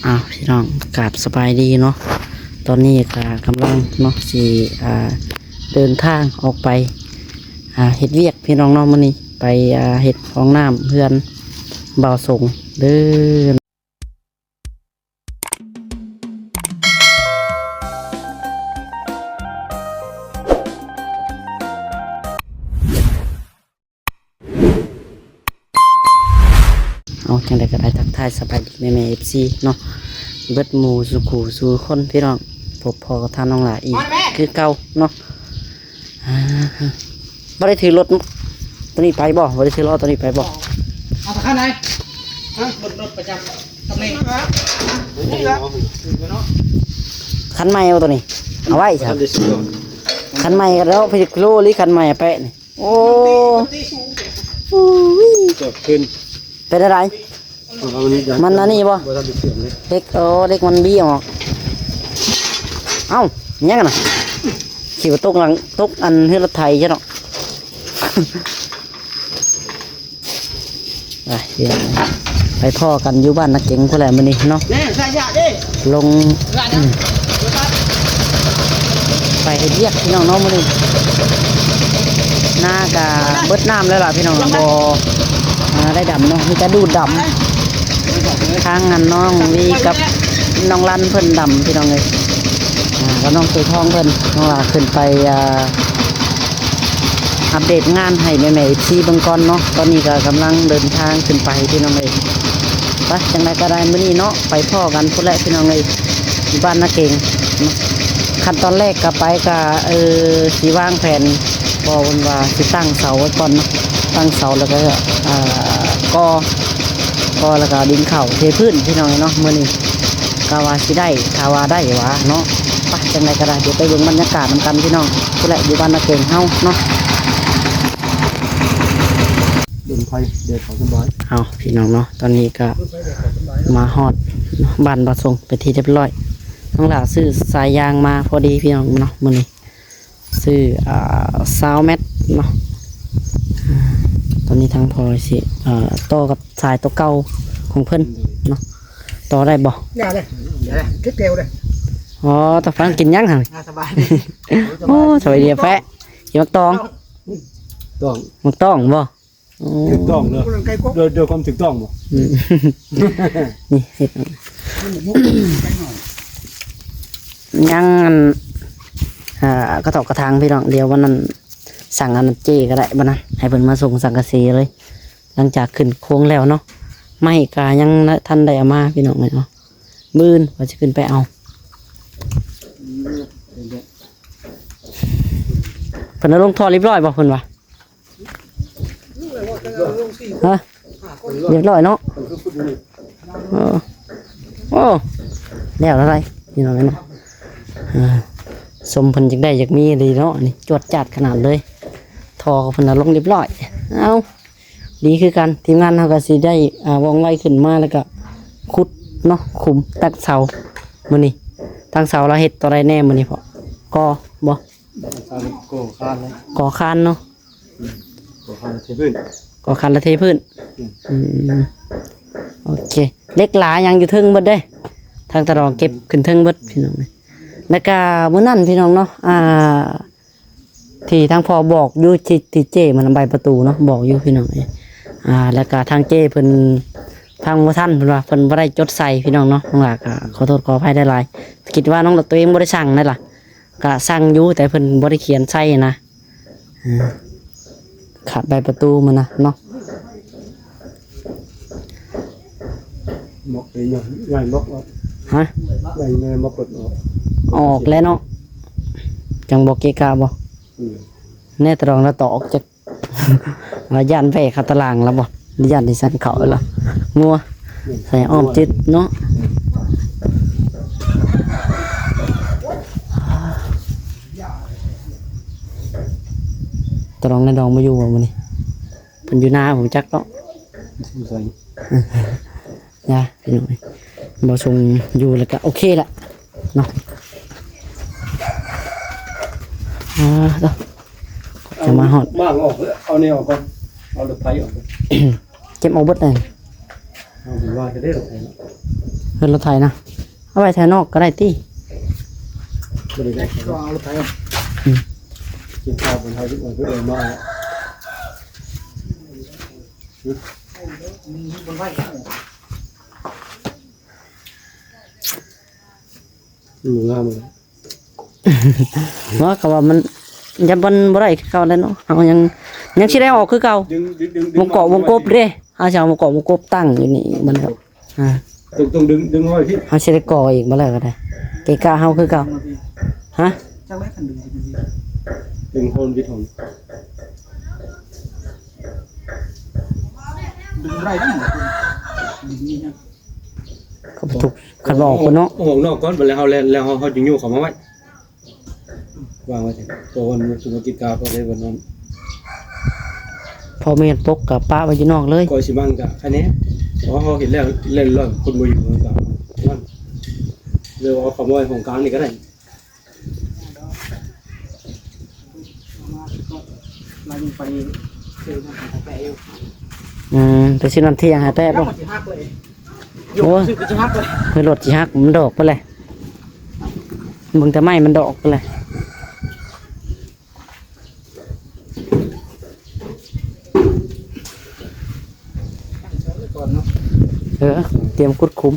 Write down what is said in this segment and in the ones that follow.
ອ້າວ ພີ່ນ້ອງ ກາບສະບາຍດີເນາະ. ຕອນນີ້ກະກຳລັງເນາະ ຊິ ອ່າ ເດີນທາງອອກໄປ ອ່າ ເຮັດວຽກ ພີ່ນ້ອງເນາະ. ມື້ນີ້ໄປ ອ່າ ເຮັດຫ້ອງນ້ຳເຮືອນບ່າວສົງເດີ. ເອົາ ຈັ່ງໃດກໍໄດ້ ທັກທາຍສະບາຍດີແມ່ໆ ເອັຟຊີ ເນາະ ເບິດໝູ່ສູ່ຄູ່ສູ່ຄົນ ພີ່ນ້ອງ. ພົບພໍ້ກັບທ່ານນ້ອງຫຼ້າອີກຄືເກົ່າເນາະ. ອ່າ ບໍ່ໄດ້ຖືລົດໂຕນີ້ໄປບໍ່? ບໍ່ໄດ້ຖືລໍ້ໂຕນີ້ໄປບໍ່? ເອົາຄັນໃດ? ຮະ? ລົດ ລົດປະຈຳຕຳແໜ່ງ ຄັນໃໝ່ບໍ່ໂຕນີ້? ເອົາໄວ້ຊະ ຄັນໃໝ່ກໍແລ້ວ ໄປໂລລີຄັນໃໝ່ແປະນີ້. ໂອ້ ເກີບຂຶ້ນ ເປັນຈັ່ງໃດ? ມັນອັນນີ້ບໍ່? ບໍ່ທັນໄດ້ເຊື່ອມເດ້ ເຫຼັກ ໂອ້ ເຫຼັກມັນບີອອກ. ເອົ້າ ຫຍັງຫັ້ນນະ? ຄິດວ່າຕົກຫຼັງ ຕົກອັນເຮືອນລົດໄຖຊະເນາະ. ໄປ ໄປພໍ້ກັນຢູ່ບ້ານນາເກັງພຸ້ນແຫຼະມື້ນີ້ເນາະ. ລົງ ອືມ ໄປເຮັດວຽກ ພີ່ນ້ອງເນາະ ມື້ນີ້. ນາກະເບິດນ້ຳແລ້ວລະ ພີ່ນ້ອງ ບໍ່ ອ່າ ໄດ້ດຳເນາະ ມີແຕ່ດູດດຳ. ທາງອັນນ້ອງວີກັບນ້ອງລັນເພິ່ນດຳ ພີ່ນ້ອງເອີຍ ອ່າ ກັບນ້ອງເສືອທອງເພິ່ນ ນ້ອງຫຼ້າຂຶ້ນໄປ ອ່າ ອັບເດດງານໃຫ້ແມ່ໆ ເອັຟຊີ ເບິ່ງກ່ອນເນາະ. ຕອນນີ້ກໍກຳລັງເດີນທາງຂຶ້ນໄປ ພີ່ນ້ອງເອີຍ. ໄປ ຈັ່ງໃດກໍໄດ້ ມື້ນີ້ເນາະ ໄປພໍ້ກັນພຸ້ນແຫຼະ ພີ່ນ້ອງເອີຍ ຢູ່ບ້ານນາເກັງ. ຂັ້ນຕອນແລກກໍໄປກໍ ເອີ ຊິວາງແຜນ ເພາະເພິ່ນວ່າຊິຕັ້ງເສົາໄວ້ກ່ອນເນາະ ຕັ້ງເສົາແລ້ວກໍ ເອີ ກໍ່ ກໍ່ແລ້ວກໍດິນເຂົ້າເທພື້ນ ພີ່ນ້ອງເນາະ. ມື້ນີ້ກະວ່າຊິໄດ້ ຖ້າວ່າໄດ້ຫວາເນາະ. ໄປ ຈັ່ງໃດກໍໄດ້ ດຽວໄປເບິ່ງບັນຍາກາດນຳກັນ ພີ່ນ້ອງ ພຸ້ນແຫຼະ ຢູ່ບ້ານນາເກັງເຮົາເນາະ. ເບິ່ງໄຟ ແດດເຂົ້າສະບາຍ. ເອົາ ພີ່ນ້ອງເນາະ ຕອນນີ້ກໍມາຮອດເນາະ ບ້ານບ່າວສົງເປັນທີ່ຮຽບຮ້ອຍ. ນ້ອງຫຼ້າຊື້ສາຍຢາງມາພໍດີ ພີ່ນ້ອງເນາະ ມື້ນີ້ ຊື້ ອ່າ ຊາວແມັດເນາະ. ອ່າ ຕອນນີ້ທາງພໍ່ຊິ ເອີ ຕໍ່ກັບສາຍຕົວເກົ່າຂອງເພິ່ນເນາະ. ຕໍ່ໄດ້ບໍ່? ຢ່າເລີຍ ຢ່າເລີຍ ຄິດເກວເລີຍ. ອໍ ຕາຟັງກິນຫຍັງຫັ້ນ? ອ່າ ສະບາຍດີ. ໂອ້ ສະບາຍດີແປະ ກິນໝາກຕອງ ຕອງ ໝາກຕອງບໍ່? ໂອ້ ຖືກຕ້ອງເນາະ ໂດຍ ໂດຍຄວາມຖືກຕ້ອງບໍ່? ອືມ ນີ້ເຮັດ ຍັງອັນ ອ່າ ກະຖອກກະຖັງ ພີ່ນ້ອງ. ດຽວວັນນັ້ນສັ່ງອັນເຈ້ກໍໄດ້ ບັດນັ້ນໃຫ້ເພິ່ນມາສົ່ງສັງກະສີເລີຍ ຫຼັງຈາກຂຶ້ນໂຄງແລ້ວເນາະ. ໄມ້ກະຍັງທັນໄດ້ເອົາມາ ພີ່ນ້ອງເອີຍເນາະ. ມື້ອື່ນວ່າຊິຂຶ້ນໄປເອົາ. ເພິ່ນເອົາລົງທໍ່ຮຽບຮ້ອຍບໍ່ ເພິ່ນວ່າ? ຮະ ຮຽບຮ້ອຍເນາະ. ເອີ ໂອ້ ແລ້ວລະໄດ໋ ພີ່ນ້ອງເນາະ. ເອີ ຊົມເພິ່ນຈັກໄດ້ຢາກມີດີເນາະ ນີ້ຈວດຈາດຂະໜາດເລີຍ. ທໍ່ເພິ່ນເອົາລົງຮຽບຮ້ອຍ. ເອົ້າ ດີຄືກັນ ທີມງານເຮົາກໍຊິໄດ້ ອ່າ ວ່ອງໄວຂຶ້ນມາ ແລ້ວກໍຂຸດເນາະ ຂຸມຕັກເສົາ. ມື້ນີ້ທາງເສົາລາວເຮັດຕົວໃດແດ່ມື້ນີ້ພໍ່? ກໍ່ບໍ່? ກໍ່ຄານເນາະ. ອືມ ກໍ່ຄານແລ້ວເທພື້ນ ກໍ່ຄານແລ້ວເທພື້ນ. ອືມ ອືມ ໂອເຄ ເຫຼັກຫຼາຫຍັງຢູ່ເທິງເບິດເດ້ ທາງຕາດອງເກັບຂຶ້ນເທິງເບິດ ພີ່ນ້ອງ. ແລ້ວກະມື້ນັ້ນ ພີ່ນ້ອງເນາະ ອ່າ ທີ່ທາງພໍ່ບອກຢູ່ ທີ່ ທີ່ເຈ້ມັນໃບປະຕູເນາະ ບອກຢູ່ ພີ່ນ້ອງເອີຍ. ອ່າ ແລ້ວກະທາງເຈ້ເພິ່ນຟັງບໍ່ທັນ ເພິ່ນວ່າເພິ່ນບໍ່ໄດ້ຈົດໃສ່ ພີ່ນ້ອງເນາະ. ນ້ອງຫຼ້າກະຂໍໂທດຂໍອະໄພຫຼາຍໆ ຄິດວ່ານ້ອງ ຕົວເອງບໍ່ໄດ້ສັ່ງນັ້ນລະ ກະສັ່ງຢູ່ ແຕ່ເພິ່ນບໍ່ໄດ້ຂຽນໃສ່ນະ. ເອີ ຂາດໃບປະຕູມັນນະເນາະ. ບລັອກເອງເນາະ ຍ້າຍບລັອກອອກ. ຮະ? ຍ້າຍແມ່ນບລັອກເປີດອອກ ອອກແລ້ວເນາະ ຈັ່ງບໍ່ເກະກະບໍ່? ອືມ ແນ່ຕະລອງລະຕອກຈັກ ລະຢ້ານແວ່ເຂົ້າຕະລາງລະບໍ່? ຢ້ານທີ່ຊັ້ນເຂົ້າລະ ງົວ ອືມ ໃສ່ອ້ອມຈິດເນາະ. ອືມ ຕະລອງນາຍດອງບໍ່ຢູ່ບໍ່ມື້ນີ້? ເພິ່ນຢູ່ນາ ບໍ່ຮູ້ຈັກເນາະ. ສົງໄສ ນະ ພີ່ນ້ອງເອີຍ ບໍ່ສົ່ງຢູ່ແລ້ວກະໂອເຄລະເນາະ. ອ່າ ເນາະ ຈະມາຮອດ ມາອອກ ເອົາແນວອອກກ່ອນ ເອົາລົດໄຖອອກກ່ອນ ເກັບເອົາເບິດເລີຍ. ເອົາເປັນວ່າຈະໄດ້ລົດໄຖເນາະ. ລົດໄຖນະ ເອົາໄວ້ໄຖນອກກໍໄດ້ຕິ? ບໍ່ໄດ້ ກໍເອົາລົດໄຖ ອືມ ກິນຂ້າວເພິ່ນເອົາ ເອົາມາ ອືມ ງາມເລີຍ ເນາະ ກໍວ່າມັນ ຍັງບໍ່ ບໍ່ໄດ້ຄືເກົ່າແຫຼະເນາະ ເຮົາຍັງ ຍັງຊິໄດ້ອອກຄືເກົ່າ ດຶງ ດຶງ ດຶງ ວົງເກາະວົງກົບເດ້ ເຮົາຊິເອົາວົງເກາະວົງກົບຕັ້ງຢູ່ນີ້ມັນກໍ ອ່າ ຕ້ອງ ຕ້ອງດຶງ ດຶງໄວ້ພີ້ ເຮົາຊິໄດ້ກໍ່ອີກບໍ່ແລ້ວກໍໄດ້ ເກະກະເຮົາຄືເກົ່າ ຮະ ຈັກແລ້ວຄັນດຶງ ດຶງໂຮນບິດໂຮນ ດຶງບໍ່ໄດ້ເດ້ ດຶງນີ້ນະ ກໍບໍ່ທຸກ ຄັນວ່າອອກພຸ້ນເນາະ ອອກນອກກ່ອນ ບັດແລ້ວເຮົາແລ່ນ ແລ້ວເຮົາ ເຮົາຈຶ່ງຍູ້ເຂົ້າມາໄວ້ ວາງໄວ້ ເພາະວ່າທຸລະກິດກາ ພໍໄດ້ບໍ່ນອນ ພໍ່ແມ່ປົກກໍປະໄວ້ຢູ່ນອກເລີຍ ກໍຊິມັງກະຄະແນນ ເພາະເຮົາເຮັດແລ້ວ ແລ່ນລອດ ຄົນບໍ່ຢູ່ ມັນກໍນັ້ນ ເລີຍວ່າເອົາເຂົ້າມາໄວ້ຫ້ອງກາງນີ້ກໍໄດ້ ລາວຍັງໄປຊື້ນຳໃຫ້ແປະຢູ່ ອືມ ໄປຊື້ນຳທ່ຽງໃຫ້ແປະບໍ່? ລາວກໍຊິຫັກເລີຍ ໂອ້ຍ ຊື້ກໍຊິຫັກເລີຍ ເຮີ ລົດຊິຫັກ ມັນດອກໄປເລີຍ ເບິ່ງແຕ່ໄມ້ມັນດອກໄປເລີຍ ເອີ ຕຽມຂຸດຂຸມ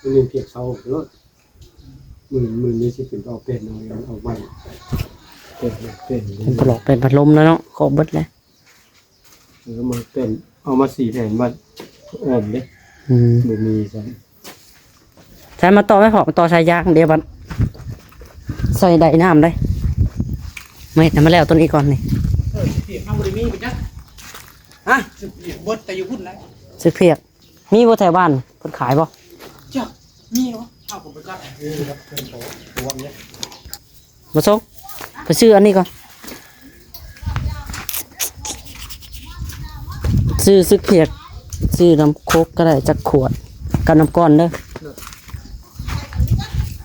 ມັນຍັງພຽກເຊົາໂລດ ມື້ ມື້ນີ້ຊິເປັນອອກແຜ່ນ ເອົາ ເອົາໄວ້ ເປັນ ເປັນ ເປັນປະຫຼອກ ເປັນພັດລົມແລ້ວເນາະ ຄອບເບິດແລ້ວ ເອີ ມາແຜ່ນ ເອົາມາສີ່ແຜ່ນ ບັດອ້ອມເດ້ ອືມ ບໍ່ມີຊັ້ນ ໃຊ້ມາຕໍ່ໄວ້ ເພາະມາຕໍ່ສາຍຢາງ ດຽວບັດໃສ່ໄດ້ນ້ຳໄດ໋ ມາເຮັດໃຫ້ມັນແລ້ວຕົວນີ້ກ່ອນນີ້ ເອີ ເພຽກເຮົາບໍ່ໄດ້ມີບໍ່ຈັກ ຮະ ເພຽກເບິດແຕ່ຢູ່ພຸ້ນແຫຼະ ເພຽກ ມີບໍ່ແຖວບ້ານເພິ່ນຂາຍບໍ່? ຈັກມີບໍ່ ເຮົາກໍບໍ່ຈັກ ບໍ່ສົ່ງ ໄປຊື້ອັນນີ້ກ່ອນ ຊື້ ຊື້ເພຍກ ຊື້ນ້ຳໂຄກກໍໄດ້ຈັກຂວດ ກັບນ້ຳກ້ອນເດີ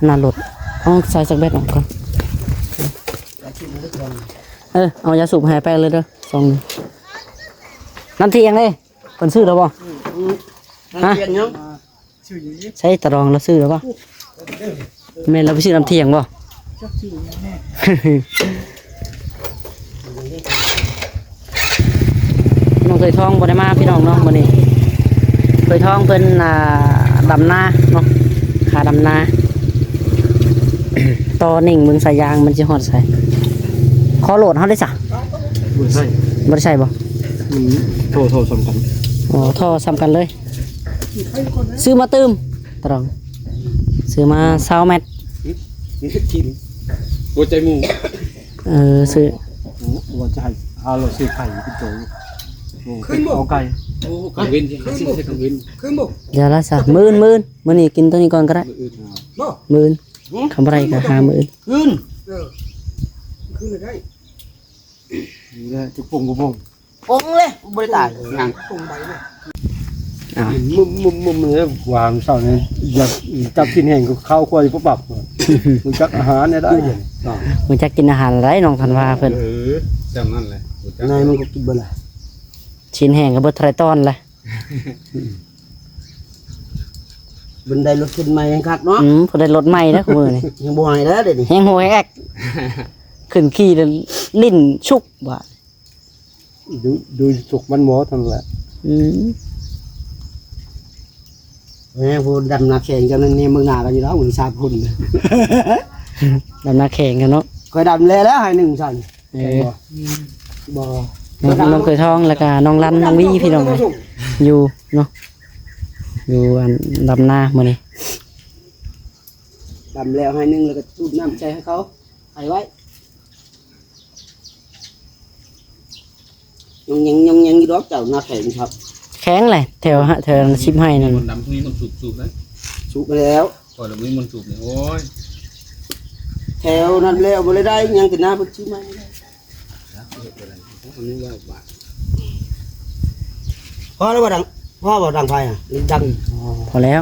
ໜ້າລົດ ເອົາໃສ່ຈັກແບັດອອກກ່ອນ ເອີ ເອົາຢາສູບໃຫ້ແປະເລີຍເດີ ຊອງໜຶ່ງ ນ້ຳທ່ຽງເດ້. ເພິ່ນຊື້ແລ້ວບໍ່? ອືມ ຮະ? ໃສ່ຕາລອງລາວຊື້ແລ້ວບໍ່? ແມ່ນລາວໄປຊື້ນ້ຳທ່ຽງບໍ່? ນ້ອງເຄີຍທອງບໍ່ໄດ້ມາພີ່ນ້ອງເນາະ ມື້ນີ້ເຄີຍທອງເພິ່ນ ອ່າ ດຳນາເນາະ ຄ່າດຳນາ ຕໍ່ໜິ່ງເບິ່ງສາຍຢາງມັນຊິຮອດໃສ ຂໍໂຫຼດເຮົາໄດ້ຊະ ບໍ່ໄດ້ໃສ່ ບໍ່ໄດ້ໃສ່ບໍ່? ມັນທໍ່ ທໍ່ສ່ຳກັນ ອໍ ທໍ່ສ່ຳກັນເລີຍ ຊື້ມາຕື່ມ ຕະລອງ ຊື້ມາຊາວແມັດ ກິນຫົວໃຈໝູ ເອີ ຊື້ ວ່າຈະໃຫ້ເຮົາຊື້ໄຂ່ເປັນໂຕ ຂຶ້ນບໍ່ ເອົາໄກ່ ໂອ້ ກາງເວັນ ຊື້ໄຂ່ກາງເວັນ ຂຶ້ນບໍ່ ຢ່າລະຊະ ມື້ອື່ນ ມື້ອື່ນ ມື້ນີ້ກິນໂຕນີ້ກ່ອນກໍໄດ້ ມື້ອື່ນ ມື້ອື່ນ ຄັນບໍ່ໄດ້ກໍຫາມື້ອື່ນ ຄືນ ເອີ ຄືນໄດ້ ນີ້ແຫຼະ ຈຸກປົງບໍ່ປົງ ປົງເລີຍ ບໍ່ໄດ້ຕາຍ ຍັງປົງໃບເລີຍ ອ້າວ ມຶມໆໆ ເລີຍ ວາງເຊົ້ານີ້ ຢາກຈັບກິນແຫ້ງ ເຂົ້າຄວາຍປັບໆ ຮູ້ຈັກອາຫານແນວໃດ ຮູ້ຈັກກິນອາຫານໃດ ນ້ອງທັນວາເພິ່ນ ເອີ ຈຳນັ້ນແຫຼະ ນາຍມັນກໍກິນເບິດລະ ຊີ້ນແຫ້ງກໍເບິດເທົ່າໃດຕອນລະ ເພິ່ນໄດ້ລົດຂຶ້ນໃໝ່ແຮງຄັກເນາະ ອືມ ເພິ່ນໄດ້ລົດໃໝ່ແລ້ວມື້ນີ້ ຍັງບໍ່ໃຫ້ແລ້ວເດນີ້ ແຮງໂຫແຮງແອກ ຂຶ້ນຂີ່ແລ້ວຫຼິ້ນຊຸກບາດ ດູ ດູສຸກມັນໝົດຫັ້ນແຫຼະ ອືມ ແມ່ນຜູ້ດຳນາແຂ່ງກັນນີ້ ມື້ໜ້າກັນຢູ່ແລ້ວ ມື້ນີ້ສາມຄົນ ດຳນາແຂ່ງກັນເນາະ ຂ້ອຍດຳແລ້ວ ແລ້ວໃຫ້ໜຶ່ງຊັ້ນ ເອີ ບໍ່ ນ້ອງ ນ້ອງເຄີຍທອງ ແລ້ວກະນ້ອງລັນ ນ້ອງວີ ພີ່ນ້ອງເອີຍ ຢູ່ເນາະ ຢູ່ອັນດຳນາມື້ນີ້ ດຳແລ້ວໃຫ້ໜຶ່ງ ແລ້ວກໍສູບນ້ຳໃສ່ໃຫ້ເຂົາ ໃຫ້ໄວ້ ຍົງແຍງ ຍົງແຍງຢູ່ດອກເຈົ້າ ໜ້າແຂງຄັກ ແຂງແຫຼະ ແຖວ ແຖວສິບໄຮ່ນັ້ນ ມັນດຳ ມີມັນສູບ ສູບເລີຍ ສູບມາແລ້ວ ຂ້ອຍລະມີມັນສູບນີ້ ໂອ້ຍ ແຖວນັ້ນແລ້ວບໍ່ໄດ້ໄດ້ ຍັງແຕ່ໜ້າເພິ່ນຊິມາ ພໍແລ້ວບໍ່ດັງ ພໍບໍ່ດັງໄຟ ອະ ດັງ ພໍແລ້ວ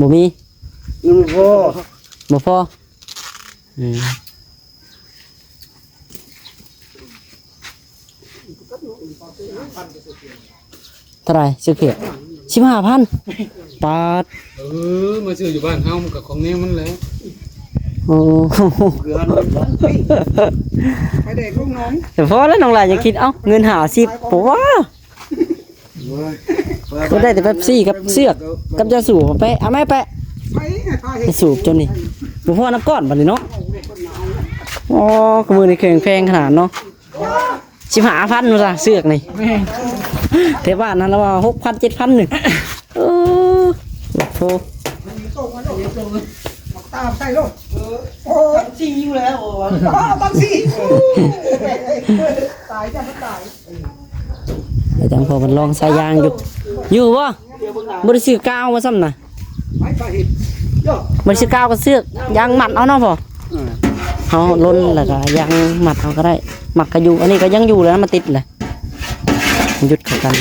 ບໍ່ມີ ຍັງບໍ່ພໍ ບໍ່ພໍ ອືມ ເທົ່າໃດ? ຊື້ເຜກ ສິບຫ້າພັນ ປາດ ເອີ ມາຊື້ຢູ່ບ້ານເຮົາມັນກໍຂອງແນວມັນແຫຼະ ໂອ້ ເກືອນ ໄປແດກລູກນ້ອງ ແຕ່ພໍແລ້ວ ນ້ອງຫຼ້າຍັງຄິດ ເອົ້າ ເງິນຫ້າສິບ ໂອ້ ບໍ່ວ່າ ໂອ້ຍ ກໍໄດ້ແຕ່ເປັບຊີກັບເຊືອກກັບຢາສູບ ເອົາແປະ ເອົາແມ່ແປະ ໄປຫາ ໄປຫາ ຢາສູບຈົນນີ້ ບໍ່ພໍນ້ຳກ້ອນບັດນີ້ເນາະ ອໍ ຄືມື້ນີ້ເຄື່ອງແພງຂະໜາດເນາະ ສິບຫ້າພັນວ່າຊະ ເຊືອກນີ້ ແມ່ນ ແຖວບ້ານຫັ້ນລະວ່າຫົກພັນ ເຈັດພັນນີ້ ເອີ ໂອ້ໂຫ ຕາມໃສ່ໂລດ ໂອ້ ຕັ້ງສີ່ຢູ່ແລ້ວ ອໍ ຕັ້ງສີ່ ຕາຍຈ້ະ ຕາຍ ແລ້ວຈັ່ງພໍເພິ່ນລອງສາຍຢາງຢູ່ ຢູ່ບໍ່? ບໍ່ໄດ້ຊື້ກາວວ່າຊ້ຳນະ ໄປ ໄປເຮັດ ບໍ່ໄດ້ຊື້ກາວກໍເຊືອກຢາງມັດເອົາເນາະພໍ່ ເອີ ເຮົາລົນແລ້ວກໍຢາງມັດເອົາກໍໄດ້ ມັດກໍຢູ່ ອັນນີ້ກໍຍັງຢູ່ແລ້ວ ມັນຕິດແຫຼະ ມັນຢຸດເຂົ້າກັນ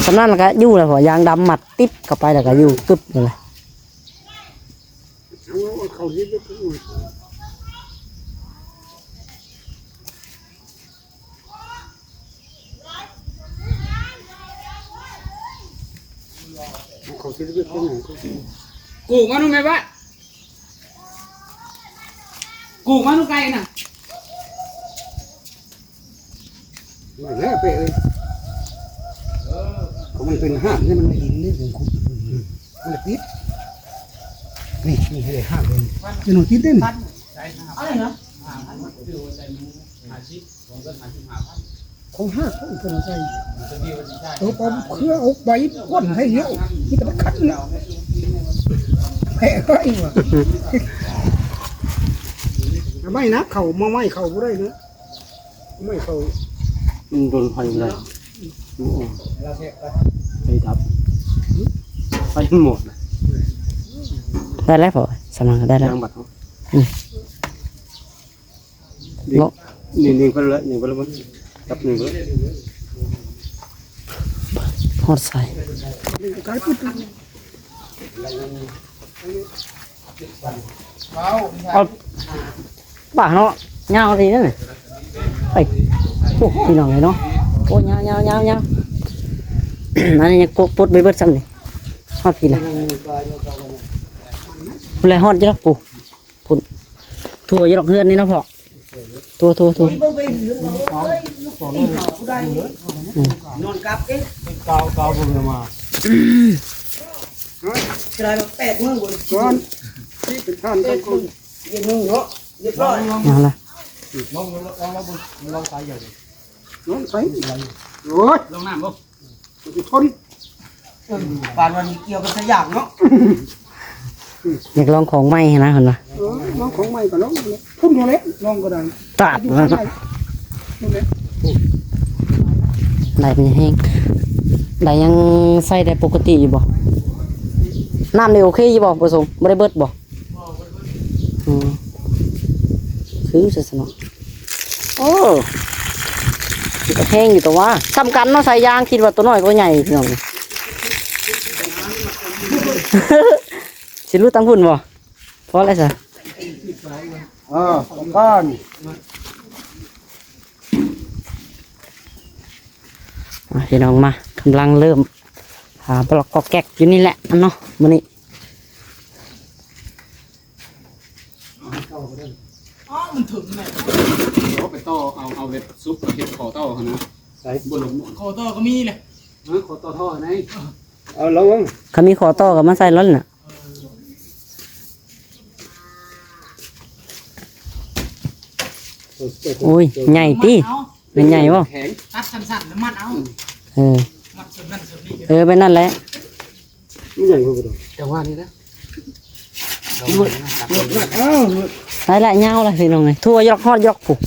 ສ່ຳນັ້ນແລ້ວກໍຢູ່ແລ້ວພໍ່ ຢາງດຳມັດຕິດເຂົ້າໄປແລ້ວກໍຢູ່ກຶບນີ້ແຫຼະ. ກູກມາໜູແມ່ບ້ານ ກູກມາໜູໄກ່ນະ ນັ້ນແຫຼະເປ້ເອີຍ ເພາະມັນເປັນຫາກນີ້ ມັນດິນນີ້ ມັນຂຸດ ມັນລະຕິດ ນີ້ ນີ້ເລີຍຫາກເລີຍ ນີ້ໜູຕິດເດ້ນີ້ ອັນນີ້ນະ ຂອງຫາກເພິ່ນເອົາໃສ່ ເອົາປອມເຄືອ ເອົາໃບກ້ນໃຫ້ເດີ ມີແຕ່ມັນຄັນເນາະ ແພະໄວ້ວ່າ ໄມ້ນະ ເຂົ້າມາໄມ້ເຂົ້າບໍ່ໄດ້ເນາະ ໄມ້ເຂົ້າ ມັນດົນໄຟບໍ່ໄດ້ ໂອ້ ໄຟດັບ ໄຟໝົດ ໄດ້ແລ້ວພໍ່ ສຳລັບໄດ້ແລ້ວ ຍັງບັດເນາະ ອືມ ນີ້ ເນາະ ນີ້ ນີ້ເພິ່ນລະ ນີ້ເພິ່ນລະ ຈັບນີ້ເພິ່ນລະ ຮອດໃສ ເອົາ ປ້າເນາະ ຍາວດີນັ້ນ ໄປ ໂອ້ ພີ່ນ້ອງເອີຍເນາະ ໂອ້ ຍາວໆໆໆ ອັນນີ້ຍັງປົດບໍ່ເບິດຊ້ຳນີ້ ຮອດພີ້ລະ ພຸ້ນແຫຼະ ຮອດຢູ່ດອກປູ ພຸ້ນ ທົ່ວຢູ່ດອກເຮືອນນີ້ເນາະພໍ່ ທົ່ວໆໆ ອືມ ນອນກັບເດ້ ກາວ ກາວບໍ່ໄດ້ມາ ອືມ ກະໄດ້ແປດມື້ບໍ່ໄດ້ກິນ ກ່ອນ ທີ່ເປັນທ່ານກັນກ່ອນ ເຢັນເນາະ ຮຽບຮ້ອຍ ເອົາລະ ລອງ ລອງ ລອງ ລອງໃສ່ ໂອ້ຍ ລອງນ້ຳບໍ່ ມັນຊິທົນ ເອີ ປານວ່າມີກ່ຽວກັບສາຍຢາງເນາະ ຢາກລອງຂອງໃໝ່ຫັ້ນນະ ເພິ່ນວ່າ ເອີ ລອງຂອງໃໝ່ກໍລອງ ພຸ້ນຢູ່ແຫຼະ ລອງກໍໄດ້ ຕາດ ຢູ່ ນັ້ນ ໄດ້ ພຸ້ນແຫຼະ ໄດ້ແຮງ ໄດ້ຍັງໃຊ້ໄດ້ປົກກະຕິຢູ່ບໍ່? ນ້ຳນີ້ໂອເຄຢູ່ບໍ່ ປະສົງ? ບໍ່ໄດ້ເບິດບໍ່? ອືມ ຄືຊັ້ນຊະເນາະ ໂອ້ ຊິກະແພງຢູ່ຕົວະ ສ່ຳກັນເນາະ ສາຍຢາງ ຄິດວ່າຕົວນ້ອຍກວ່າໃຫຍ່ ພີ່ນ້ອງ ຊິຫຼຸດທາງພຸ້ນບໍ່? ພໍແລ້ວຊະ ເອີ ກ່ອນ ອ່ະ ພີ່ນ້ອງມາ ກຳລັງເລີ່ມ ອ່າ ບລັອກກອກແກກຢູ່ນີ້ແຫຼະເນາະ ມື້ນີ້ ອໍ ມັນເຖິງແຫຼະ ເອົາໄປຕໍ່ ເອົາ ເອົາເຮັດຊຸບ ເຮັດຂໍຕໍ່ຫັ້ນນະ ໃສ ບໍ່ລົງ ຂໍຕໍ່ກໍມີແຫຼະ ເອີ ຂໍຕໍ່ທໍ່ຫັ້ນໃດ ເອົາລອງ ຄັນມີຂໍຕໍ່ກໍມາໃສ່ລອດນະ ເອີ ອືມ ໂອ້ຍ ໃຫຍ່ຕິ ແມ່ນໃຫຍ່ບໍ່? ຕັດສັ້ນໆ ແລ້ວມັດເອົາ ເອີ ມັດສ່ວນນັ້ນສ່ວນນີ້ ເອີ ແບບນັ້ນແຫຼະ ມັນໃຫຍ່ບໍ່? ຈັງຫວະນີ້ນະ ໄດ້ລະ ຍາວລະພີ່ນ້ອງເອີຍ ທົ່ວຢອກຮອດຢອກພຸ້ນ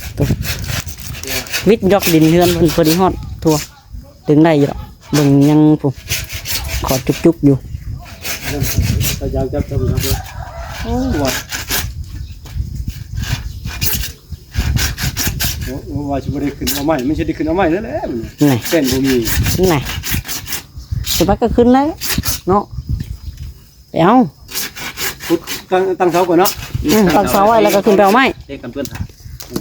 ວິດຢອກດິນເຮືອນເພິ່ນ ພໍດີຮອດທົ່ວ ດຶງໄດ້ຢູ່ດອກ ເບິ່ງຍັງພຸ້ນ ຂໍຈຸກໆຢູ່ ໂອ້ ວ່າ ໂອ້ ວ່າຊິບໍ່ໄດ້ຂຶ້ນເອົາໄມ້ ມັນຊິໄດ້ຂຶ້ນເອົາໄມ້ແລ້ວແຫຼະ ນີ້ ແປ້ນບໍ່ມີ ນີ້ ສະບາຍກໍຂຶ້ນແລ້ວເນາະ ໄປເອົາ ຂຸດຕັ້ງ ຕັ້ງເສົາກ່ອນເນາະ ອືມ ຕັ້ງເສົາໄວ້ແລ້ວກໍຂຶ້ນໄປເອົາໄມ້ ເທກັນເປື້ອນ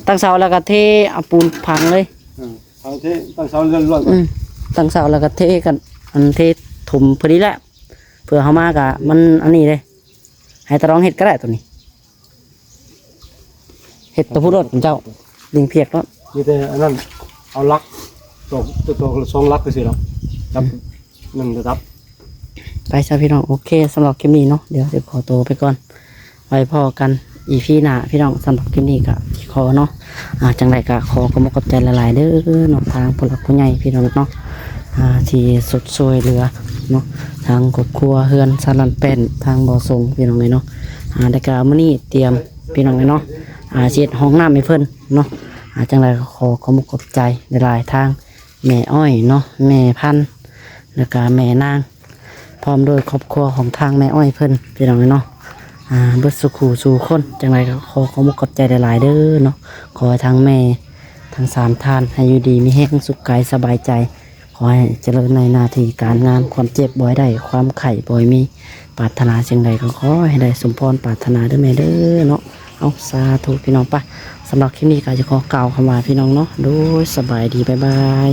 ຕັ້ງເສົາແລ້ວກໍເທເອົາປູນຝັງເລີຍ ເອີ ເອົາເທ ຕັ້ງເສົາລ້ວນໆ ອືມ ຕັ້ງເສົາແລ້ວກໍເທກັນ ອັນເທຖົມພໍດີແຫຼະ ເພື່ອເຮົາມາກະມັນອັນນີ້ເດ້ ໃຫ້ຕາລອງເຮັດກໍໄດ້ໂຕນີ້ ເຮັດຕະພຸດໂລດເຈົ້າ ດິງພຽກໂລດ ມີແຕ່ອັນນັ້ນ ເອົາຫຼັກ ຕອກ ຕອກສອງຫຼັກຊື່ໆດອກ ຈັບ ອືມ ໜຶ່ງລະດັບ ໄປຊະພີ່ນ້ອງ ໂອເຄ ສຳລັບຄລິບນີ້ເນາະ ດຽວຊິຂໍໂຕໄປກ່ອນ ໄວ້ພໍ້ກັນອີພີໜ້າພີ່ນ້ອງ ສຳລັບຄລິບນີ້ກໍຊິຂໍເນາະ ອ່າ ຈັ່ງໃດກໍຂໍຂອບອົກຂອບໃຈຫຼາຍໆເດີເນາະ ທາງຜູ້ຫຼັກຜູ້ໃຫຍ່ພີ່ນ້ອງເນາະ ອ່າ ທີ່ຊົດຊ່ວຍເຫຼືອເນາະ ທາງຄອບຄົວເຮືອນຊານລ້ານແປ້ນ ທາງບໍ່ສົງພີ່ນ້ອງເອີຍເນາະ ອ່າ ແລ້ວກໍມື້ນີ້ຕຽມພີ່ນ້ອງເອີຍເນາະ ອ່າ ຊິເຮັດຫ້ອງນ້ຳໃຫ້ເພິ່ນເນາະ ອ່າ ຈັ່ງໃດກໍຂໍຂອບອົກຂອບໃຈຫຼາຍໆ ທາງແມ່ອ້ອຍເນາະ ແມ່ພັນ ແລ້ວກໍແມ່ນາງ ພ້ອມໂດຍຄອບຄົວຂອງທາງແມ່ອ້ອຍເພິ່ນ ພີ່ນ້ອງເອີຍເນາະ ອ່າ ເບິດສູ່ຄູ່ສູ່ຄົນ ຈັ່ງໃດກໍຂໍຂອບອົກຂອບໃຈຫຼາຍໆເດີເນາະ ຂໍໃຫ້ທາງແມ່ທັງສາມທ່ານໃຫ້ຢູ່ດີມີແຮງ ສຸກກາຍສະບາຍໃຈ ຂໍໃຫ້ຈະເລີນໃນໜ້າທີ່ການງານ ຄວາມເຈັບບໍ່ໃຫ້ໄດ້ ຄວາມໄຂ້ບໍ່ໃຫ້ມີ ປາດຖະໜາສິ່ງໃດກໍຂໍໃຫ້ໄດ້ສົມພອນປາດຖະໜາເດີແມ່ເດີເນາະ ເອົາ ສາທຸພີ່ນ້ອງ ປະ ສຳລັບຄລິບນີ້ກໍຈະຂໍກ່າວຄຳວ່າ ພີ່ນ້ອງເນາະ ໂດຍ ສະບາຍດີ ບາຍບາຍ.